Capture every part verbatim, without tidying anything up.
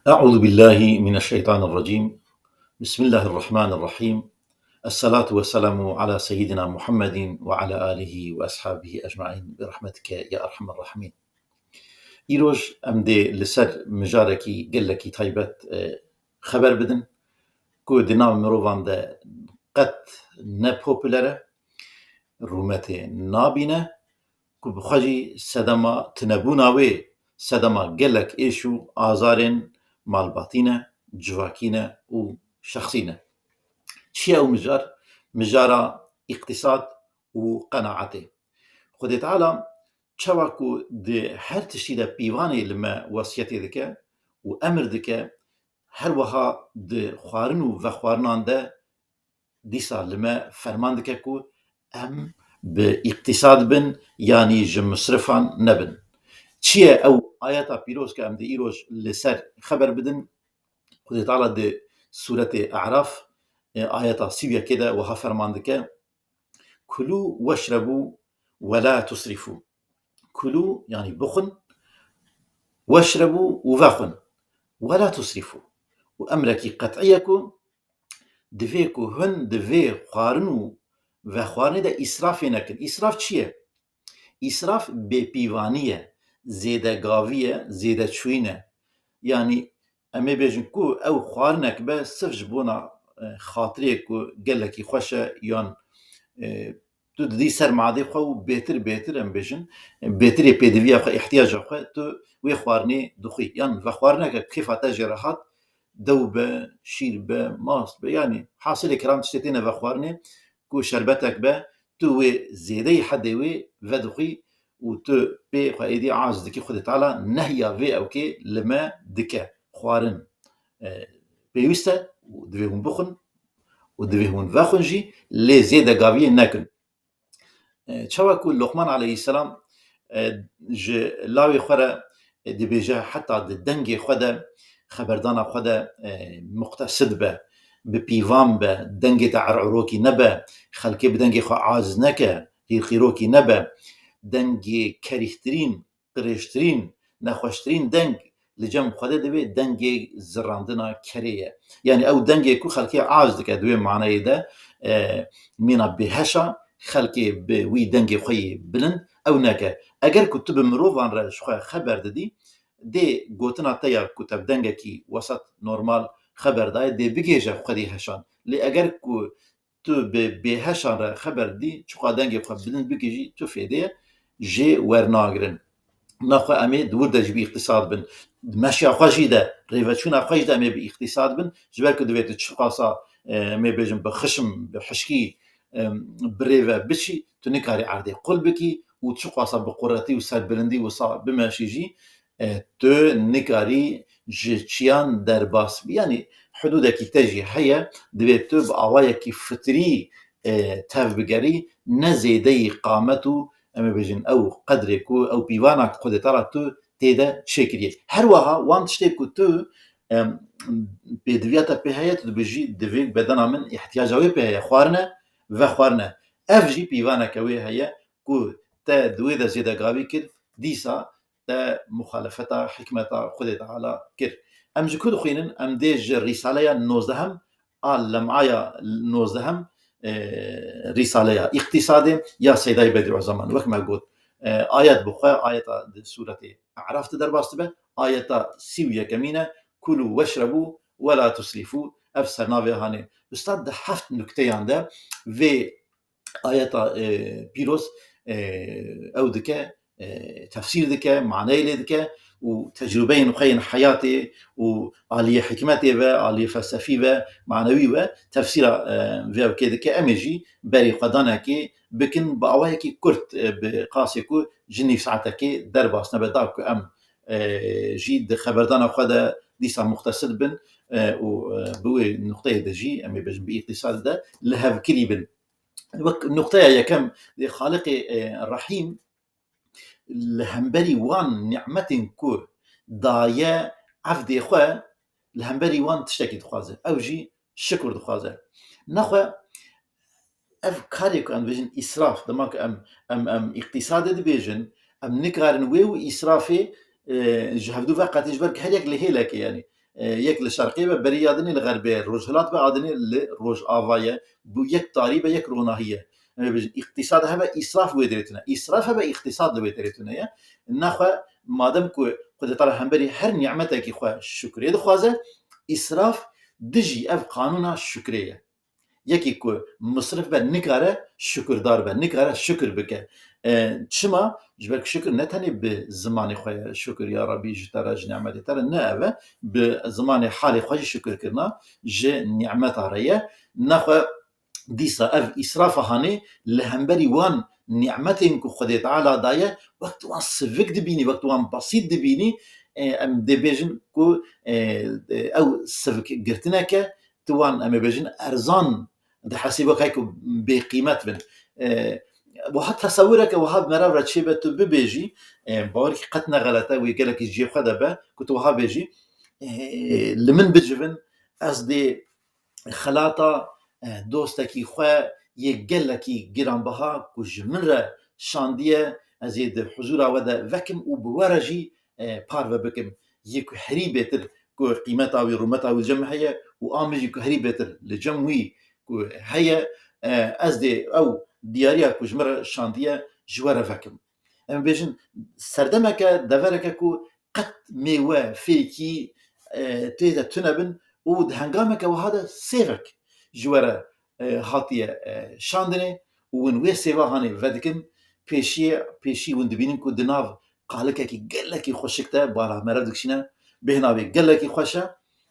أعوذ بالله من الشيطان الرجيم. بسم الله الرحمن الرحيم. الصلاة والسلام على سيدنا محمد وعلى آله وأصحابه أجمعين برحمتك يا أرحم الراحمين. Îroj em dê li ser mijarekî gelekî taybet, e, xeber bidin ku di nav mirovan de qet ne popûler e, rûmetê nabîne, ku bi xwe jî sedema tunebûna wê sedema gelek êş û azarên malbatî ne, civakî ne û şexsî ne. Çi ye ew mijar? Mijara îqtîsad û qenaetê. Xwedê Teala çawa ku di her tiştî de pîvanê li me wesiyetê dike û emir dike, her wiha di xwarin û vexwarinan de dîsa li me ferman dike ku em bi îqtîsad bin, yanî ji misrifan nebin. Çi ye ew ayeta pîroz ke em dê îroj li ser xeber bidin? Xwedê Teala di Sûretê E'raf, e, ayeta sî û yekê de wiha ferman dike, "Kulû weşrebû we la tusrîfû." Kulû, yanî bixwin, weşrebû û vexwin. We la tusrîfû. Û emrekî qet'î ye ku divê ku hûn di vê xwarin û vexwarinê de îsrafê nekin. Îsraf çi ye? Îsraf bêpîvanî ye, zêdegavî ye, zêdeçûyîn e. Yanî em ê bêjin ku ew xwarinek be sirf ji bona, e, xatirê ku gelekî xweş e yan, e, tu didî ser madê xwe û bêtir bêtir em bêjin, e, bêtirê pêdiviya xwe, îhtiyaca xwe tu wê xwarinê dixwî. Yan vexwarineke kêfa te jê re hat, dew be, şîr be, mast be, yanî hasilê kiram tiştê têne vexwarinê ku şerbetek be, tu wê zêdeyî hedê wê vedixwî û tu pê xwe êdî aciz dikî. Xwedê Teala nehiya vê ewkê li me dike. Xwarin, e, pêwîst e û divê hûn bixwin û divê hûn vexwin jî, lê zêdegaviyê nekin. E, çawa ku Luqman aleyhisselam, e, ji lawê xwe re, e, dibêje, heta di dengê xwe de, xeberdana xwe de, e, muqtesid be, bi pîvan be, dengê te er'urokî nebe, xelkê bi dengê xwe aciz neke, hîrqîrokî nebe, dengê kerîhtirîn, qirêjtirîn, nexweştirîn deng li cem xwe de divê dengê zirandina kerê ye. Yanî ew dengê ku xelkê aciz dike di wê maneyê de, e, mîna bêheşa xelkê bi wî dengê xwe yê bilind ew neke. Eger ku tu bi mirovan re ji xwe xeber didî, dê gotina te ya ku te bi dengekî wesat normal xeber dayê, dê bigihêje xwedî heşan. Lê eger ku tu bi bêheşan re xeber didî, çiqa dengê xwe bilind bikî jî tu fêdê jê wernagirin. Naxwe em ê di wir de jî bi îqtîsad bin. Di meşya xwe jî de, rêveçûna xwe jî de em ê bi îqtîsad bin. Ji ber ku divê tu çiqasa, e, em ê bêjin bi xişm, bi hişkî, e, bi rê ve biçî, tu nikarî erdê qul bikî û çiqasa bi quretî û serbilindî wisa bimeşî jî, e, tu nikarî ji çiyan derbas bî. Yanî hudûdekî te jî heye, divê tu bi awayekî fitrî, e, tev bigerî, ne zêdeyî qamet û, em ê bêjin, ew qedrê ku, ew pîvana ku Xwedê Teala tu tê de çêkiriye. Her wiha wan tiştê ku tu, em, pêdiviya te pê heye, tu dibêjî, divê bedena min îhtiyaca wê pê heye, xwarine, vexwarine. Ev jî pîvaneke wê heye ku te di wê de zêdegavî kir, dîsa te muxalefeta hikmeta Xwedê Teala kir. Em ji ku dixwînin? Em dê ji Rîsaleya nozdehim a lem'aya nozdehim, e, Rîsaleya Îqtîsadê ya Seydayê Bedîuzeman, wek me got, e, ayet bi xwe, ayeta di sûretê E'raf de derbas dibe, ayeta sî û yekemîn e, "Kulû weşrebû we la tusrîfû", ev sernavê hanê. Ustad di heft nukteyan de vê ayeta, e, pîroz, e, ew dike, e, tefsîr dike, maneyê lê dike û tecrûbeyên xwe yên heyatê û aliyê hikmetê ve, aliyê felsefî ve, manewî ve tefsîra, e, vê ewkê dike. Em ê jî berî xwe danekê bikin bi awayekî kurt, e, bi qasê ku ji nîv saetekê derbas nebe, da ku em, e, jî di xeberdana xwe de dîsa muxtesid bin, e, û, e, bi wê nuqteyê de jî, em ê bêjin, bi îqtîsadê de lihevkirî bin. Wek nuqteya yekem, dê Xaliqê, e, Rehîm li hemberî wan nîmetên ku daye evdê xwe, li hemberî wan tiştekî dixwaze. Ew jî şikur dixwaze. Nexwe ev karê ku em dibêjin îsraf, dema ku em, em, em îqtîsadê dibêjin, em nikarin wê û îsrafê, e, ji hevdû veqetîn, ji ber ku her yek li hêlekê, yanî, e, yek li şerqê be, berî ya dinê li xerbê ye, rojhilat be, a dinê li rojava ye. Bu yek tarî be, yek ronahî ye. Em ê bêjin, îqtîsad hebe, îsraf wê derê tune. Îsraf hebe, îqtîsad li wê derê tune ye. Nexwe, madem ku Xwedê Teala hemberî her nîmetekî xwe şukrê dixwaze, îsraf dijî ev qanûna şukrê ye. Yekî ku misrif be, nikare şukirdar be, nikare şukir bike. E, çima? Ji ber ku şukir ne tenê bi zimanê xwe ye, şukir ya Rabbî ji te re, ji nîmetê te re, ne ev e, bi zimanê halê xwe jî şukir kirina ji nîmeta re ye. Nexwe dîsa ev îsrafa hanê li hemberî wan nîmetên ku Xwedê Teala daye, wek tu wan sivik dibînî, wek tu wan besît dibînî, e, em dê bêjin ku, e, e, ew sivik girtineke, tu wan, em ê bêjin, erzan dihesîbe, wekî ku bêqîmet bin. E, wiha tesewireke wiha bi merav re çêbe tu bibêjî, e, bawerkî qet ne xelet e, wê gelekî cihê xwe de be, ku tu wiha bêjî, e, li min bicivin, ez dê xelata, e, dostekî xwe yê gelekî giranbiha ku ji min re şandiye, ez ê di huzûra we de vekim û bi we re jî, e, parve bikim. Yê ku herî bêtir ku qîmeta wî, rûmeta wî li cem min heye û a min jî ku herî bêtir li cem wî ku heye, e, ez dê ew diyariya ku ji min re şandiye ji we re vekim. Em bêjin, serdemeke, devereke ku qet mêwe fêkî, e, tê de tune bin û di hengameke wiha de sêvek ji we re, e, hatiye, e, şandinê û win wê sêva hanê vedikin. Pêşiyê, pêşî win dibînin ku di nav qalikekî gelekî xweşik de bara meriv dikişîne, bêhna wê gelekî xweş e.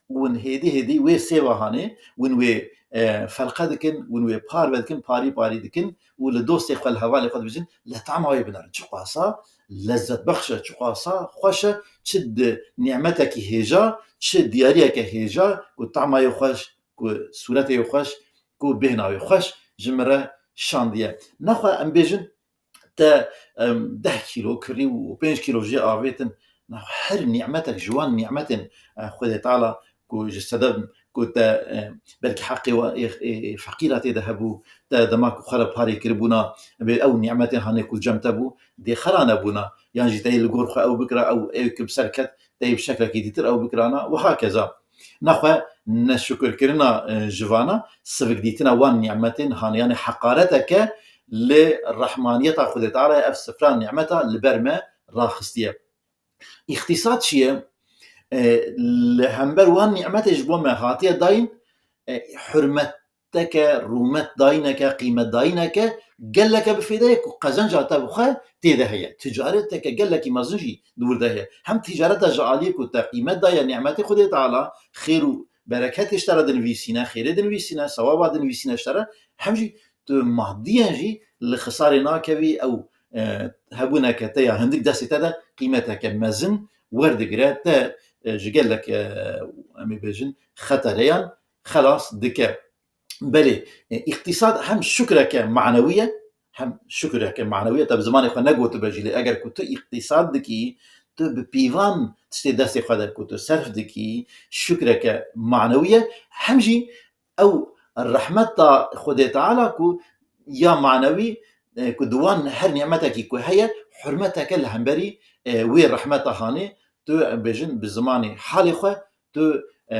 Win hêdî hêdî wê sêva hanê, win wê, e, felqe dikin, win wê parve dikin, parî parî dikin û li dostê xwe, li hevalê xwe dibêjin, li tama wê binerin. Çiqasa lezzetbexş e, çiqasa xweş e, çi di nîmetekî hêja, çi diyariyeke hêja, ku tama wê xweş, ku sûretê wê xweş, ku bêhna wê xweş ji min re şandiye. Nexwe em bêjin, te, em, deh kîlo kirî û pênc kîlo jê avêtin, nav her nîmetek ji wan nîmetên, e, Xwedê Teala ku ji sedem ku te, e, belkî heqê wa-, ê, ê, feqîra tê de hebû, te dema ku xwe re parê kiribûna, bê ew nîmetê hanê ku cem te bû, dê xera nebûna, yan jî te yê li gor xwe ew bikira, ew, ew ki bi ser ket, te yê bi şeklekî dîtir ew bikirana, wiha keza. Nexwe neşukirkirina, e, ji vana, sivikdîtina wan nîmetên hanê, yanî heqareteke li rehmaniyeta Xwedê Teala ye, ev sifra nîmeta li ber me raxistiye. Îqtîsad çi ye? E, li hember wan nîmetê ji bo me hatiye dayîn, e, hurmeteke, rûmet dayîneke, qîmet dayîneke, geleke bi fêde ye ku qezenca te bi xwe tê de heye. Ticareteke gelekî mezin jî di wir de heye. Hem ticareta ji aliyê ku te qîmet daye nîmetê Xwedê Teala, xêr û bereketê ji te re dinivîsîne, xêrê dinivîsîne, sewaba dinivîsîne ji te re, hem jî tu madiyen jî li xisarê nakevî, ew, e, hebûneke te ya hindik destê te de qîmeteke mezin werdigire, te, e, ji gelek, e, em ê bêjin, xetereyan xelas dike. Belê, e, îqtîsad hem şukreke manewî ye, hem şukreke manewî ye. Te bi zimanê xwe negotibe jî, lê eger ku tu îqtîsad dikî, tu bi pîvan tiştê destê xwe de ku tu serf dikî, şukreke manewî ye. Hem jî ew rehmeta Xwedê Teala ku ya manewî, e, ku di wan her nîmetekî ku heye, hurmeteke li hemberî, e, wê rehmeta hanê, tu, em bêjin, bi zimanê halê xwe, tu, e,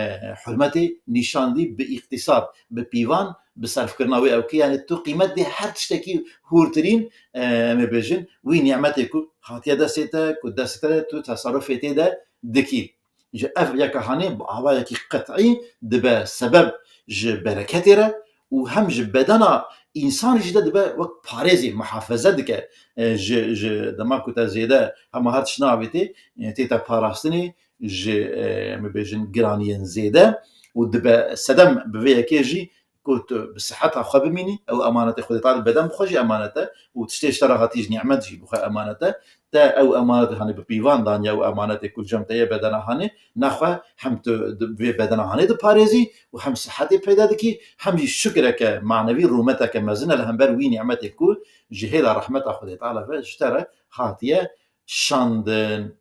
hurmetê nîşan dî bi îqtîsad, bi pîvan, bi serfkirina wê ewkê, yanî tu qîmet dê her tiştekî hûrtirîn, e, em ê bêjin, wî nîmetê ku hatiye destê te, ku destê te de tu tesarufê tê de dikî. Ji ev yeka hanê bi awayekî qet'î dibe sebeb ji bereketê re û hem ji bedena însanî jî de dibe wek parêzê, muhafeze dike. E, ji, ji dema ku te zêde hema her tişt navêtê, e, tê te parastinê ji, e, em ê bêjin, giraniyên zêde û dibe sedem bi vê yekê jî ku tu bi siheta xwe bimînî, ew emanetê Xwedê Teala, beden bi xwe jî emanet e û tiştê ji te re hatî jî nîmet jî bi xwe emanet e. Te ew emanetê hanê bi pîvan daniye, ew emanetê ku cem te ye, bedena hanê, nexwe hem tu di vê bedena hanê diparêzî û hem sihetê peyda dikî, hem jî şukreke manevî, rûmeteke mezin e li hember wî nîmetê ku ji hêla rehmeta Xwedê Teala ve ji te re hatiye şandin.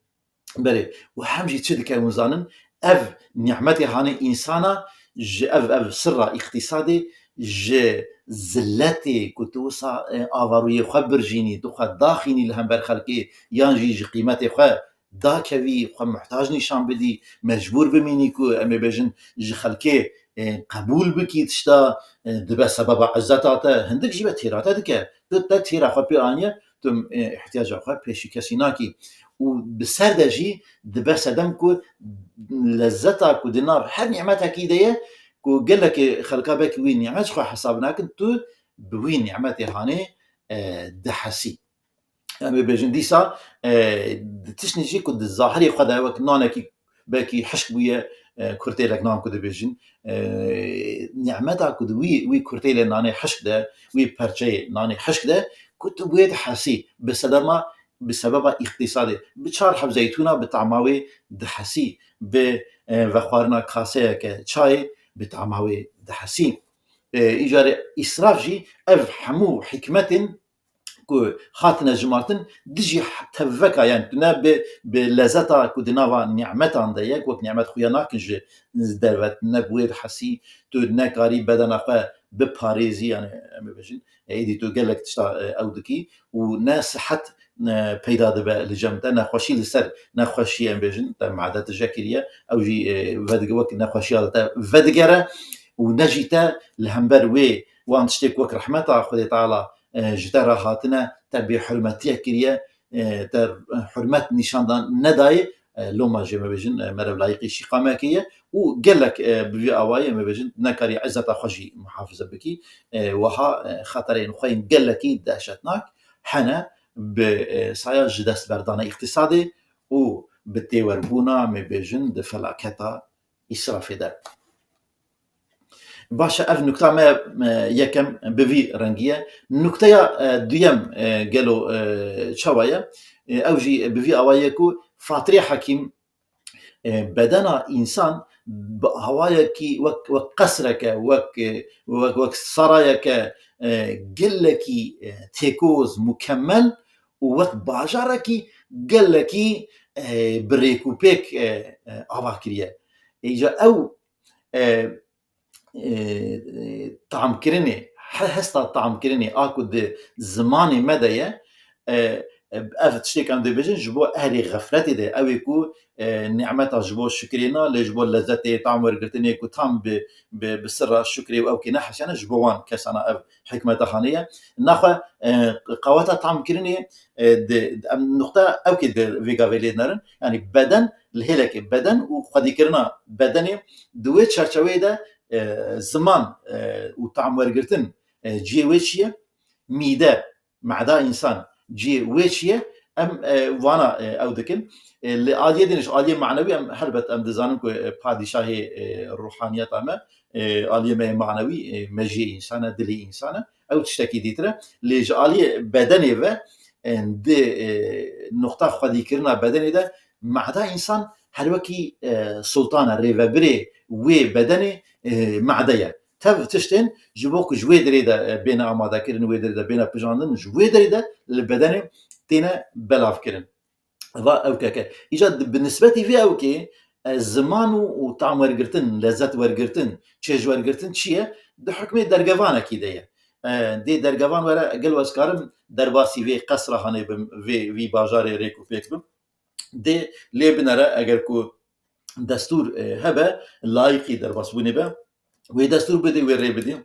Belê, û hem jî çi dike hûn zanin, ev nîmetê hanê însana ji ev, ev sirra îqtîsadê ji ziletê ku tu wisa, e, avarûyê xwe birjînî, tu xwe daxînî li hember xelkê, yan jî ji qîmetê xwe dakevî, xwe muhtac nîşan bidî, mecbûr bimînî ku em ê bêjin ji xelkê, e, qebûl bikî tişta, e, dibe sebeba izzeta te, hindik jî be têra te dike. Tu te têra xwe pê aniye, tu, e, ihtiyaca xwe pêşî kesî nakî. Û bi ser de jî dibe sedem ku lezzeta ku di nav her nîmetekî de ye, ku gelekê xelka belkî wî nîmet ji xwe hesab nakin, tu bi wî nîmetê hanê, e, dihesî. Em ê bêjin dîsa, e, di tiştê jî ku di zahirê xwe de wek nanekî belkî hişk bûye, e, kurtêlek nan ku dibêjin, e, nîmeta ku di wî, wî kurtêlê nanê hişk de, wî perçeyê nanê hişk de, ku tu wê dihesî, bi sedema, bi sebeba îqtîsadê, bi çar heb zeytûna bi tama wê dihesî, bi, e, vexwarina kaseyeke çayê bi tama wê dihesî. E, îcarê îsraf jî ev hemû hikmetên ku hatine jimartin, dijî tevveka, yani tu ne bi, bi lezeta ku di nava nîmetan de ye, wek nîmet xuya nakin ji derve, ne bi wê dihesî, tu nekarî bedena xwe biparêzî, yani em ê bêjin, êdî tu gelek tişta, e, ew dikî û ne sihet, e, peyda dibe li cem te, nexweşî li ser nexweşiyê em bêjin, te made tije kiriye, ew jî, e, vedige-, wek nexweşiya li te vedigere û ne jî te li hember wê wan tiştê ku wek rehmeta Xwedê Teala e, ji te re hatine, te bêhurmetiyek kiriye, e, te hurmet nîşan dan nedayê, e, loma jê me bêjin, e, merev layîqî şîqamekê ye û gelek, e, bi vî awayî em ê bêjin nekarî izzeta xwe jî muhafize bikî. E, wiha, e, xeterên xwe yên gelekî dehşetnak hene bi, e, saya ji destberdana îqtîsadê û bi têwerbûna, em ê bêjin, di felaketa îsrafê de. Baş e, ev nukta me, e, yekem bi vî rengî ye. Nukteya, e, duyem, e, gelo, e, çawa ye? E, ew jî bi vî awayî ye ku Fatirê Hekîm, e, bedena însan bi awayekî wek, wek qesreke, wek, e, wek, wek sarayeke, e, gelekî, e, têkoz, mukemmel û wek bajarekî gelekî, e, bi rêk û pêk, e, e, ava kiriye. Îca ew, e, e, tamkirinê, he-, hesta tamkirinê a ku di zimanê me de ye, e, ev tiştê ku em dibêjin ji bo ehlê xefletê de, ew ê ku, e, nîmeta ji bo şukrê na, lê ji bo lezzetê, tam wergirtinê ku tam bi, bi, bi sirra şukrê û ew kê nehesiyane, ji bo wan kesana ev hikmeta hanê ye. Naxwe, e, qaweta tamkirinê, e, di, em nuqta ew kê di vê gavê lê dinerin, yanî beden, li hêlekê beden û xwedîkirina bedenê di wê çerçeveyê de, e, ziman, e, û tam wergirtin, e, cihê wê çi ye? Mîde, meda însan cihê wê çi ye? Em, e, vana, e, ew dikin. E, li aliyê din ji aliyê manewî em helbet em dizanin ku, e, padîşahê, e, ruhaniyeta me, e, aliyê me yê manewî, e, mejiyê însan e, dilê însan e. Ew tiştekî dîtir e. Lê ji aliyê bedenê ve, e, di, e, nuqta xwedîkirina bedenê de meda însan her wekî, e, sultan e, rêvebirê wê bedenê, e, made ye. Tev tiştên ji bo ku ji wê derê de, e, bêne amadekirin, wê derê de bêne pijandin, ji wê derê de li bedenê têne belavkirin. Va ewkeke. Îca di, bi nisbetî vê ewkê, e, ziman û, û tam wergirtin, lezzet wergirtin, çêj wergirtin çi ye? Di hukmê dergevanekî de ye. E, dê dergevan were, gelo ez karim derbasî vê qesra hanê bim, vê, vî bajarê rêk û pêk bim. Dê lê binere, eger ku destûr, e, hebe, layîqî derbasbûnê be, wê destûr bidê, wê rê bidê.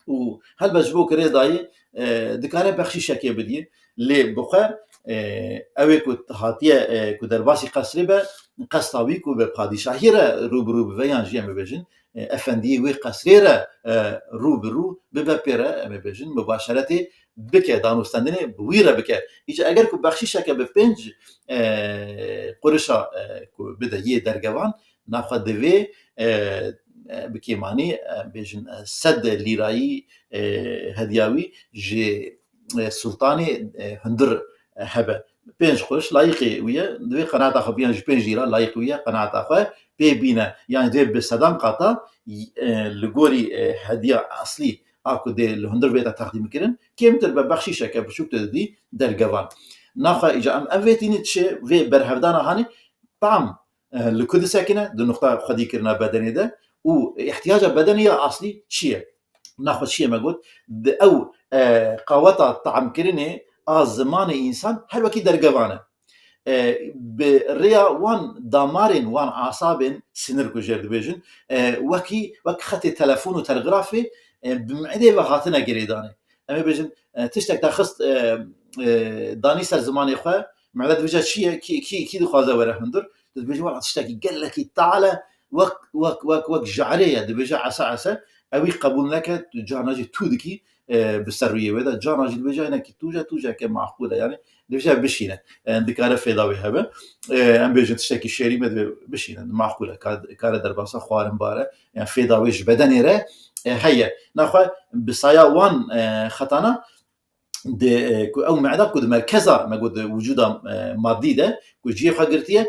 Û helbet ji bo ku rê dayê, e, dikare bexşîşekê bidiyê. Lê bi xwe, e, ew ê ku hatiye, e, ku derbasî qesrê be, qesta wî ku bi padîşahiyê re rû bi rû bibe, yan jî em bibêjin, e, efendiyê wê qesrê re, e, rû bi rû bibe, pê re, em ê bêjin, mubaşeretê bike, danûstendinê bi wî re bike. Îca eger ku bexşîşeke bi pênc, e, qurişa, e, ku bide yê dergevan, naxwe divê, e, e, bi kêmanî, e, bêjin, e, sed lîrayî, e, hediya wî ji, e, sultanê, e, hundir, e, hebe. Pênc quriş layîqê wî ye. Divê qenaeta xwe biyan ji pênc lîra layîq wî ye, qenaeta xwe pê bîne. Yanî divê bi sedan qata, e, li gorî, e, hediya eslî a ku dê li hundir bête teqdîm kirin, kêmtir be bexşîşeke biçûk tu didî dergevan. Naxwe îca em ev vê tînî çi, vê berhevdana hanê tam, e, li ku disekine, di nuqta xwedîkirina bedenê de û ihtiyaca bedenê ya aslî çi ye? Naxwe çi ye me got? Di ew, e, qaweta tamkirinê a zimanê însan her wekî dergevan e. e, bi rêya wan damarên, wan asabên sinir ku jêr dibêjin, e, wekî, wek xetê telefon û telgrafê, e, bi mi'dê ve hatine girêdanê. Em ê bêjin, e, tiştek te xist, e, e, danî ser zimanê xwe, mi'de dibêje çi ye, kî, kî, kî dixwaze were hundir? Tu dibêjî, wela tiştekî gelekî tal e, wek, wek, wek, wek je'rê ye, dibêje ese, ese, ewî qebûl neke, tu carna jî tû dikî, e, bi ser rûyê wê de, carna jî dibêje hinekî tûj e, tûjeke maqûl e, yanî dibêje bişîne, e, dikare fêda wê hebe. E, em bêjin tiştekî şêrîn be, dibê bişîne, maqûl e, ka-, kare derbasa xwarin bare, yani fêda wê ji bedenê re, e, heye. Naxwe bi saya wan, e, xetana, di, e, ku ew me'da ku di merkeza, me got, di wicûda, e, madî de, ku cihê xwe girtiye,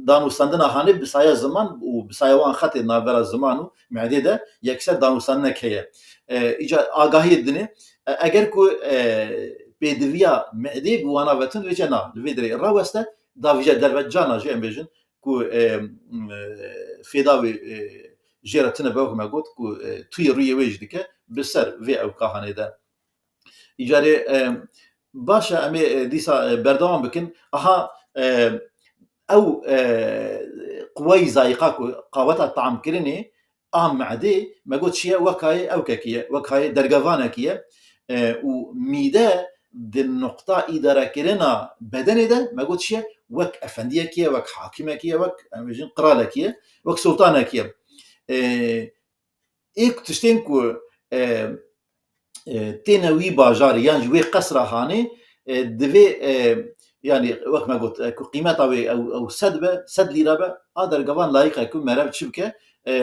danûstandina hanê bi saya ziman û bi saya wan xetê navbera ziman û me'dê de yekser danûstandinek heye. E, îca agahiyê dinê, e, eger ku, e, pêdiviya me'dê bi wana ve tund vêce na, li vê derê raweste, davîje derve cana jî em bêjin ku, e, m, e, fêda wê, e, jê re tune be, wek me got, ku, e, tuyê rûyê wê jî dike, bi ser vê ewka hanê de. Îcarê, e, baş e, em ê, e, dîsa, e, berdewam bikin. Aha, e, ew, e, quweyî zayîqa ku qaweta tamkirinê a me'dê, me got çi ye, wekayê ewkekî ye, wekayê dergevanekî ye. E, û mîde di nuqta îdarekirina bedenê de, me got çi ye, wek efendiyekî ye, wek hakimekî ye, wek, em bêjin, qiralekî ye, wek sultanekî ye. E, ê ku tiştên ku, e, e, têne wî bajarê yan ji wê qesra hanê, e, divê, e, yanî wek me got, e, ku qîmeta wê ew, ew sed be, sed lîra be, a dergevan layîq e ku merev çi bike, e,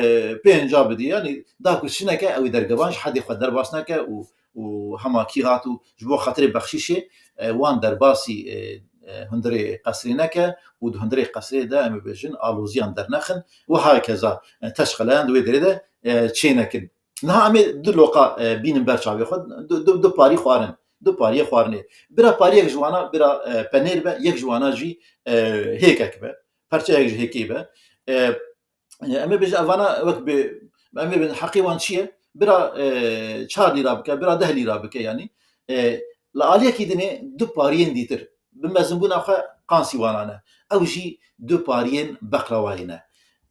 pênca bidî. Yanî da ku çi neke, ew ê dergevan ji hedê xwe derbas neke û, û hema kî hat û ji bo xatirê bexşîşê, e, wan derbasî, e, e, hundirê qesrê neke û di hundirê qesrê de, em ê bêjin, aloziyan dernexin û hakeza, e, teşqeleyan di wê derê de, e, çênekin. Niha em ê du loqa, e, bînin ber çavê xwe, du, du, du parî xwarin, du pariyê xwarinê. Bira pariyek ji wana bira, e, penêr be, yek ji wana jî, e, hêkek be, perçeyek ji hêkê be. E, em ê bêjin evana wek bi, em ê bêjin heqê wan çi ye? Bira, e, çar lîra bike, bira deh lîra bike yanî. E, li aliyekî dinê du pariyên dîtir bi mezinbûna xwe qansî wana ne. Ew jî du pariyên beqlewayê ne.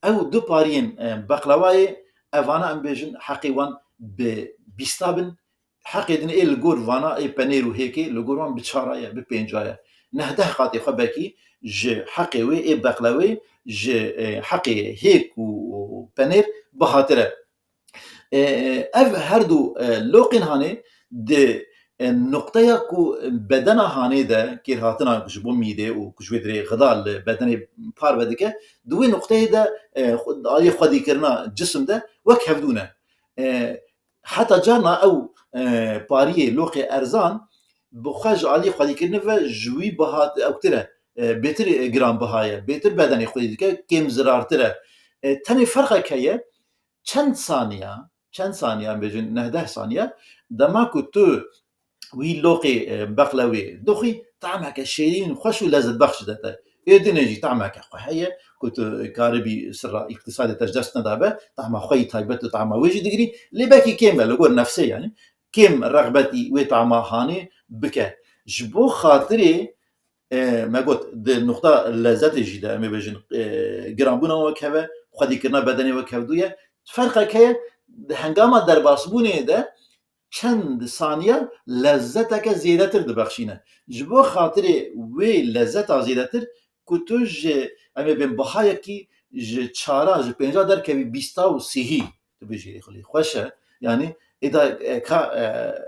Ew du pariyên, e, beqlewayê, evana em bêjin heqê wan bi bîsta bin, heqê din ê li gor vana ê penêr û hêkê li gor wan bi çara ye, bi pênca ye. Neh deh qatê xwe belkî ji heqê wê ê beqlewê, ji, e, heqê hêk û, û penêr bihatir e. E, ev her du, e, loqên hanê di, e, nuqteya ku bedena hanê de kêrhatina ji bo mîdê û ku ji wê dirê xida li bedenê parve dike, di wê nuqteyê de, e, xwe-, aliyê xwedîkirina cisim de wek hevdû ne. E, heta carna ew, e, pariyê loqê erzan bi xwe ji aliyê xwedîkirinê ve ji wî biha ewktir e, e, bêtir, e, giranbiha ye, bêtir bedenê xwedî dike, kêm zirartir e. E, tenê ferqek heye, çend saniya, çend saniya, em bêjin neh deh saniya, dema ku tu wî loqê, e, beqlewê dixwî, tameke şêrîn, xweş û lezzetbexş dide te. Ê dinê jî tameke xwe heye, ku tu karibî sirra îqtîsadê te ji dest nedabe, tama xwe yî taybet û tama wê jî digirî, lê belkî kêm be, li gor nefsê yanî, kêm rexbetî wê tama hanê bike. Ji bo xatirê, e, me got, di nuqta lezzetê jî de, em ê bêjin, e, giranbûna wek heve, xwedîkirina bedenê wek hevdû ye. Ferqek heye, di hengama derbasbûnê de çend saniya lezzeteke zêdetir dibexşîne. Ji bo xatirê wê lezzeta zêdetir, ku tu ji, em ê bên bihayekî ji çara, ji pênca derkevî bîsta û sihî, tu bijîrî xulî xweş e. Yanî, êda, e, ka, e,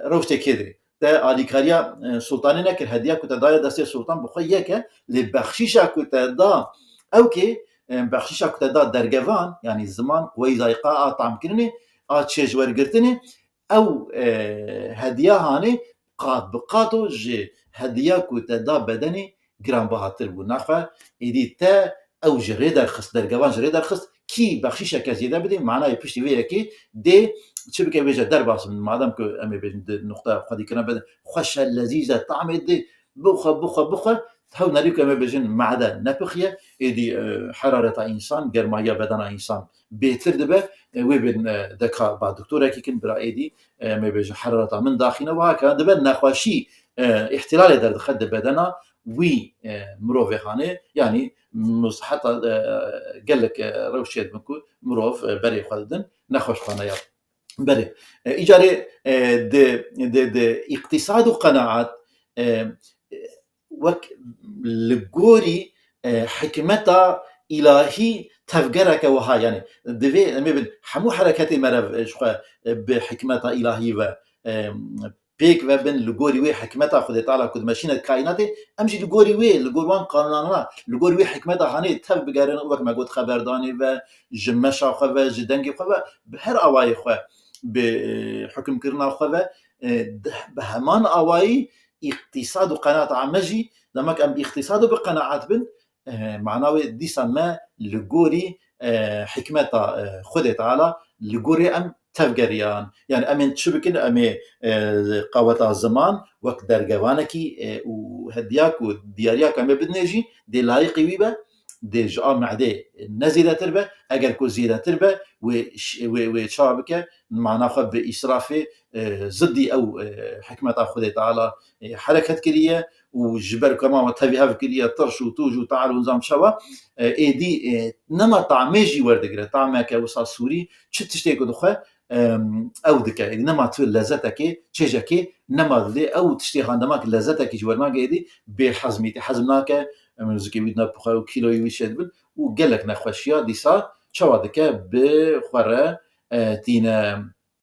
rewştê kê dirê. Te alîkariya, e, sultanê nekir, hediya ku te daye destê sultan bi xwe yek e, lê bexşîşa ku te da, ew kê, e, bexşîşa ku te da dergevan, yanî ziman, quweyî zayqa a tamkirinê, a çêjwergirtinê, ew, e, hediya hanê qat bi qato ji hediya ku te da bedenê giranbihatir bû. Naxwe êdî te ew ji rê derxist, dergevan ji rê derxist, kî bexşîşeke zêde bidê, manayê piştî vê yekê dê çi bike, bêje derbas bin. Madem ku em ê bêjin di nuqta xwedîkirina bede xweş e, lezîz e, tamê dê, bixwe, bixwe, bixwe, hew nerî ku em ê bêjin made nepixiye, êdî, e, herareta însan, germayiya bedena însan bêtir dibe, e, wê bên, e, deka ba doktorekî kin, bira êdî, e, em ê bêjin herareta min daxîne, wiha ke dibe nexweşî, e, îhtîlalê derdixe di bedena, wî e, mirovê hanê, yanî mus- heta e, gelek e, rewşê dibin ku mirov e, berê xwe didin nexweşxaneya berê. E, îcarê e, di, di, di îqtîsad û qenaat e, e, wek li gorî e, hikmeta îlahî tevgereke wiha, yanî divê em ê bin hemû hereketê me re ji xwe e, bi hikmeta îlahî ve e, pêk ve bin, li gorî wê hikmeta Xwedê Teala ku dimeşîne kaînatê, em jî li gorî wê, li gor wan qanûnana, li gorî wê hikmeta hanê tev bigerin û wek me got xeberdanê ve, ji meşa xwe ve, ji dengê xwe ve, bi her awayê xwe bi e, hukimkirina xwe ve e, di- bi heman awayî îqtîsad û qenaata me jî, dema ku em bi îqtîsad û bi qenaat bin, e, mana wê dîsa me li gorî e, hikmeta e, Xwedê Teala li gorê em tevgeriyan. Yani em ên çi bikin, em ê e, qaweta ziman wek dergevanekî e, û hediya ku diyariya ku em ê bidinê jî dê layiqî wî be, dê ji a mehdê ne zêdetir be, eger ku zêdetir be wê ş- wê wê çawa bike, mana xwe bi îsrafê e, ziddî ew e, hikmeta Xwedê Teala e, hereket kiriye û ji ber ku hema me tevî hev kiriye tirş û tûj û tal û nizam çawa e, êdî e, nema tamê jî werdigire, tameke wisa sûrî çi tiştê ku dixwe em, ew dike. Êdî nema tu lezetekê, çêjekê nema didê, ew tiştê handema ki lezetekî ji wernagê êdî bê hezmî tê, hezm nake, em, zikê wî dina bixwe û kîloyê wî çêdibin û gelek nexweşiya dîsa çawa dike bi xwe re e, tîne